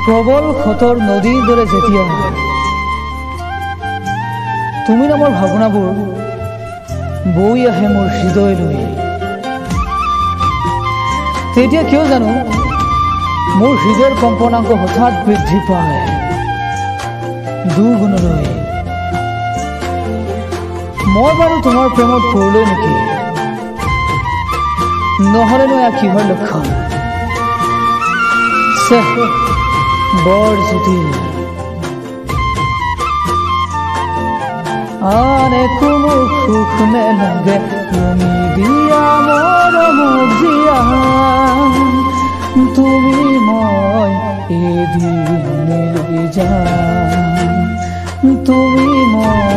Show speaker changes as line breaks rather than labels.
প্ৰবল সোঁতৰ নদীৰ দৰে যেতিয়া তুমি নামৰ ভাৱনাবোৰ বৈ আহে মোৰ হৃদয়লৈ, তেতিয়া কিয় জানো মোৰ হৃদয়ৰ কম্পনাংক হঠাৎ বৃদ্ধি পায় দুগুণলৈ। মই বাৰু তোমাৰ প্ৰেমত পৰিলোঁ নেকি? নহ'লেনো এয়া কিহৰ লক্ষণ? চেহ, বৰ জটিল। আন একো মোক সুখ নেলাগে, তুমি দিয়া মৰমক জীয়া। তুমি মই এদিন মিলি যাম, তুমি মই